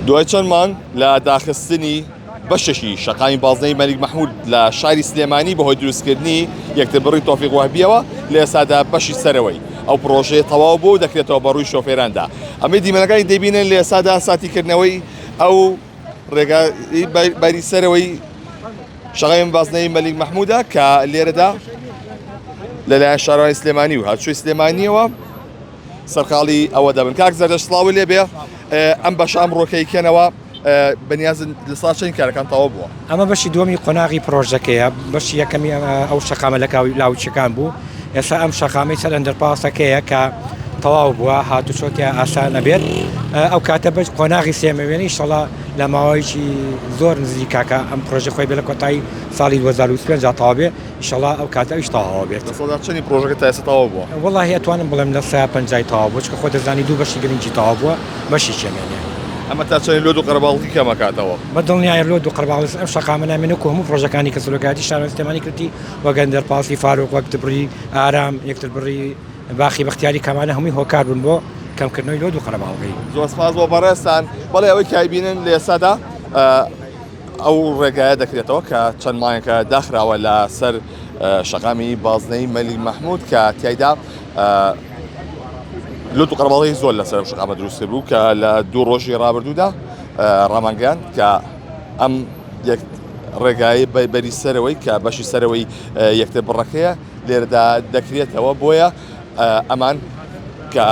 دوای چەند مانگ لە داخستنی بەشێکی شەقامی بازنەی مەلیک مەحمود لە شاری سلێمانی بەهۆی دروستکردنی یەکتربڕی تۆفیق وەهبیەوە لە ئێستادا بەشی سەرەوەی ئەو پڕۆژەیە تەواو بوو و دەکرێتەوە بە ڕووی شۆفێراندا ئەمەی دیمەنەکانی دەیبینن لە ئێستادا ساتی کردنەوەی ئەو ڕێگای بەری سەرەوەی شەقامی بازنەی مەلیک مەحمودە کە لێرەدا لەلایەن شارەوانی سلێمانی و هاتوچۆی سلێمانیەوە سەرقاڵی ئەوە دەبن کاک زەردەشت سڵاوی لێبێ ئەم بەشە ئەمڕۆکەی کەنەوە بەنیازن لە سا چەند کارەکان تەواو بووە؟ ئەمە بەشی دووەمی قۆناغی پڕۆژەکەیە، بەشی یەکەمی ئەو شەقامە لە لاوچەکان بوو، ئێستا ئەم شەقامەی سەر ئەندەرپاسەکەیە کە تەواو بووە، هاتوچۆ تیا ئاسان ئەبێت، ئەو کاتە بەش قۆناغی سێمە وێنە ئیشەڵا لە ماوەیەکی زۆر نزیک کاکە ئەم پڕۆژە خۆی بێ لە کۆتایی ساڵی 2025 تەواو بێ. ئیشەڵا ئەو کاتە ئەویش تەواو بێت. لەسەدا چەنی پڕۆژەکە تا ئێستا تەواو بووە؟ وەڵاهی ئەتوانم بڵێم لە سەیا پەنجای تەواو بووە چونکە خۆت دەزانی دوو بەشی گرنگی تەواو بووە بەشێکی ئەمێنێ. ئەمە تا چەنی لۆد و قەرەباڵغی کەم ئەکاتەوە؟ بە دڵنیایە لۆد و قەرەباڵغی ئەم شەقامە نامێنێ وەکو هەموو پڕۆژەکانی کە سەرۆکایەتی شارەوانی سلێمانی کردی وەک ئەندەرپاسی فاروق وەک تبڕی ئارام یەکتربڕی باخی بەختیاری کەمانە هەمووی هۆکار بوون بۆ کەمکردنەوەی لۆد و قەرەباڵغی. زۆر سپاس بۆ بەڕێزتان. بەڵێ ئەوەی کە ئەیبینن لە ئێستادا ئەو ڕێگایە دەکرێتەوە کە چەند مانگێکە داخراوە لە سەر شەقامی بازنەی مەلیک مەحمود کە تیایدا لوت و قەرەباڵغی زۆر لەسەر ئەو شەقامە دروست بوو کە لە دوو ڕۆژی ڕابردوودا ڕامانگەیاند کە ئەم یەک ڕێگای بەری سەرەوەی کە بەشی سەرەوەی یەکتر بڕەکەیە لێرەدا دەکرێتەوە بۆیە ئەمان کە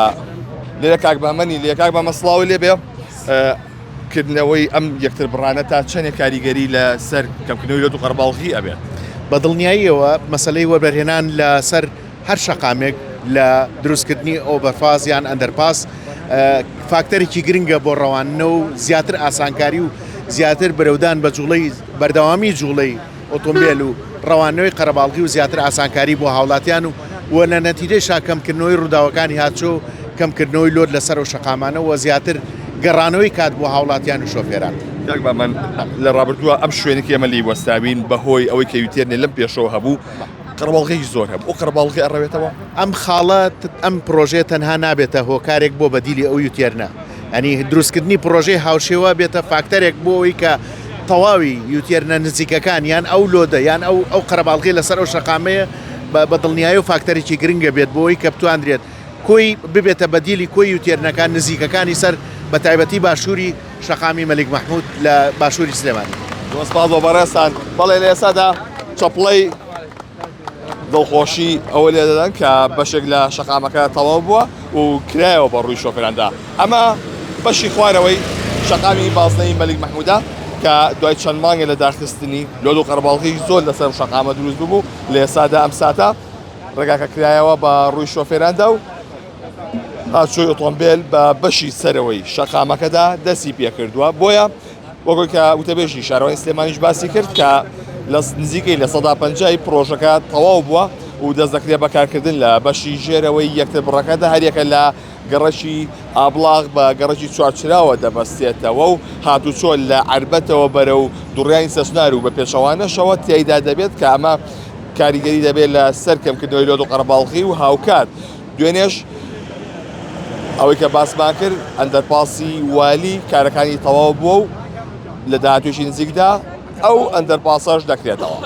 لێرە کاک بەمەنی لێ کاک بەمە سڵاو لێ بێ کردنەوەی ئەم یەکتربڕانە تا چەندێک کاریگەری لە سەر کەمکردنەوەی لۆد و قەرەباڵغی ئەبێت؟ بە دڵنیاییەوە مەسەلەی وەبەرهێنان لە سەر هەر شەقامێک لە دروستکردنی overpass یان underpass فاکتەرێکی گرنگە بۆ ڕەواندنە و زیاتر ئاسانکاری و زیاتر برەودان بە جوڵەی بەردەوامی جوڵەی ئۆتۆمبێل و ڕەوانەوەی قەرەباڵغی و زیاتر ئاسانکاری بۆ هاوڵاتیان و و لە نەتیجەیشا کەمکردنەوەی ڕووداوەکانی هاتچۆ و کەمکردنەوەی load لەسەر ئەو شەقامانە و زیاتر گەڕانەوەی کات بۆ هاوڵاتیان و شۆفێران. کاک بامەن لە ڕابردووە ئەم شوێنە کە ئێمە لێی وەستاوین بەهۆی ئەوەی کە U-turn ێ لەم پێشەوە هەبوو قەرەباڵغیی زۆر هەبوو ئەو قەرەباڵغی ئەڕەوێتەوە؟ ئەم خاڵە ئەم پڕۆژەیە تەنها نابێتە هۆکارێک بۆ بەدیلی ئەو U-turn ە یانی دروستکردنی پڕۆژەی هاوشێوە بێتە فاکتەرێک بۆ ئەوەی کە تەواوی U-turn ە نزیکەکان یان ئەو load ە یان ئەو ئەو قەرەباڵغی لەسەر ئەو شەقامەیە بە دڵنیایی و فاکتەرێکی گرنگە بێت بۆ ئەوەی کە بتواندرێت کۆی ببێتە بەدیلی کۆی U-turn ەکان نزیکەکانی سەر بە تایبەتی باشووری شەقامی مەلیک مەحمود لە باشووری سلێمانی. زۆر سپاس بۆ بەڕێزتان. بەڵێ لە ئێستادا چەپڵەی دڵخۆشی ئەوە لێ دەدەن کە بەشێک لە شەقامەکە تەواو بووە و کرایەوە بە ڕووی شۆفێراندا. ئەمە بەشی خوارەوەی شەقامی بازنەی مەلیک مەحمودە کە دوای چەند مانگێک لە داخستنی لۆد و قەرەباڵغی زۆر لەسەر شەقامە دروست ببوو لە ئێستادا ئەم ساتە ڕێگاکە کرایەوە بە ڕووی شۆفێراندا و هاتوچۆی ئۆتۆمبێل بە بەشی سەرەوەی شەقامەکەدا دەستی پێکردووە بۆیە وەکۆی کە وتەبێژی شارەوانی سلێمانیش باسی کرد کە لە نزیکەی 50% پرۆژەکە تەواو بووە و دەست دەکرێت بە کارکردن لە بەشی ژێرەوەی یەکتر بڕەکەدا هەریەکە لە گەڕەکی ئابڵاغ بە گەڕەکی چوارچراوە دەبەستێتەوە و هاتوچۆ لە عەربەتەوە بەرەو دوڕیانی سەچنار و بە پێچەوانەشەوە تیایدا دەبێت کە ئەمە کاریگەری دەبێت لە سەر کەمکردنەوەی لۆد و قەرەباڵغی و هاوکات دوێنێش ئەوەی کە باسمان کرد ئەندەرپاسی والی کارەکانی تەواو بووە و لە داهاتوێکی نزیکدا ئەو ئەندەرپاسەش دەکرێتەوە.